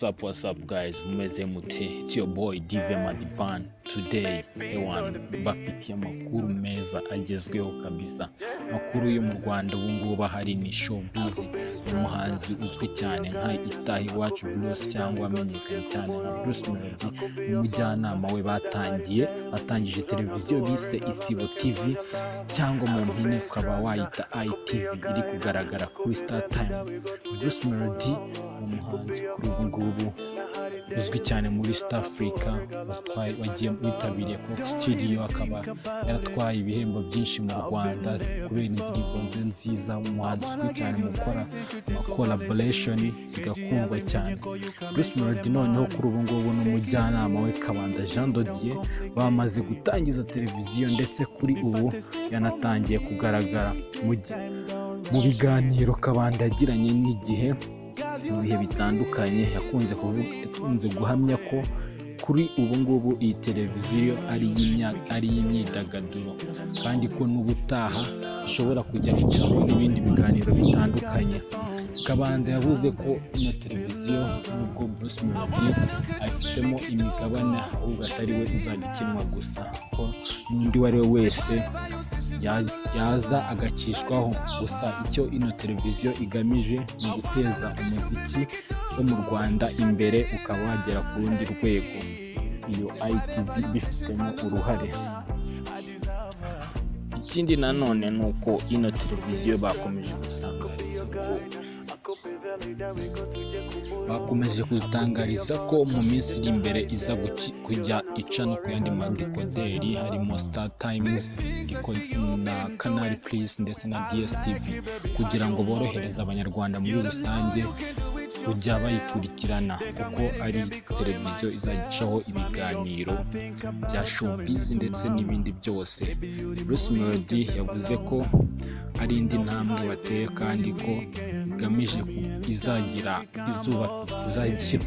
What's up, what's up guys, mumeze mute? It's your boy Dive Madivan. Today, ewan, bafitiye amakuru meza agezweho kabisa. Amakuru yo mu Rwanda ubu ngubu ahari ni showbiz. Umuhanzi uzwi cyane nka Itahiwacu Bruce cyangwa amenyekanye cyane nka Bruce Melody n'umujyanama we batangije televiziyo bise Isibo TV, cyangwa mu mpine ukaba wayita ITV, iri kugaragara kuri Star Time. Bruce Melody ni umuhanzi kuri ubu ngubu uzwi cyane muri East Africa, watwaye, wagiye witabiriye Coke Studio, akaba yaratwaye ibihembo byinshi mu Rwanda kubera indirimbo ze nziza. Umuhanzi uzwi cyane mu gukora ama collaboration zigakundwa cyane. Bruce Melody noneho kuri ubu ngubu n'umujyanama we Kabanda Jean de Dieu bamaze gutangiza televiziyo, ndetse kuri ubu yanatangiye kugaragara mu biganiro Kabanda yagiranye n'Igihe mu bihe bitandukanye. Yakunze kuvuga, yakunze guhamya ko kuri ubu ngubu iyi televiziyo ari iy'imyidagaduro, kandi ko n'ubutaha ishobora kujya icaho n'ibindi biganiro bitandukanye. Kabanda yavuze ko ino televiziyo, nubwo Bruce Melody ayifitemo imigabane, ahubwo atari we izajya ikinwa gusa, ko n'undi uwo ari we wese yaza agacishwaho. Gusa icyo ino televiziyo igamije ni uguteza umuziki wo mu Rwanda imbere, ukaba wagera ku rundi rwego, iyo ITV bifitemo uruhare. Ikindi nanone ni uko ino televiziyo bakomeje kudutangariza ko mu minsi iri imbere iza kujya ica no ku yandi madekoderi, harimo Star Times na Canal Plus ndetse na DSTV, kugira ngo borohereze Abanyarwanda muri rusange kujya bayikurikirana, kuko ari televiziyo izajya icaho ibiganiro bya showbiz ndetse n'ibindi byose. Bruce Melody yavuze ko ari indi ntambwe bateye, kandi ko igamije izagira izuba izashyira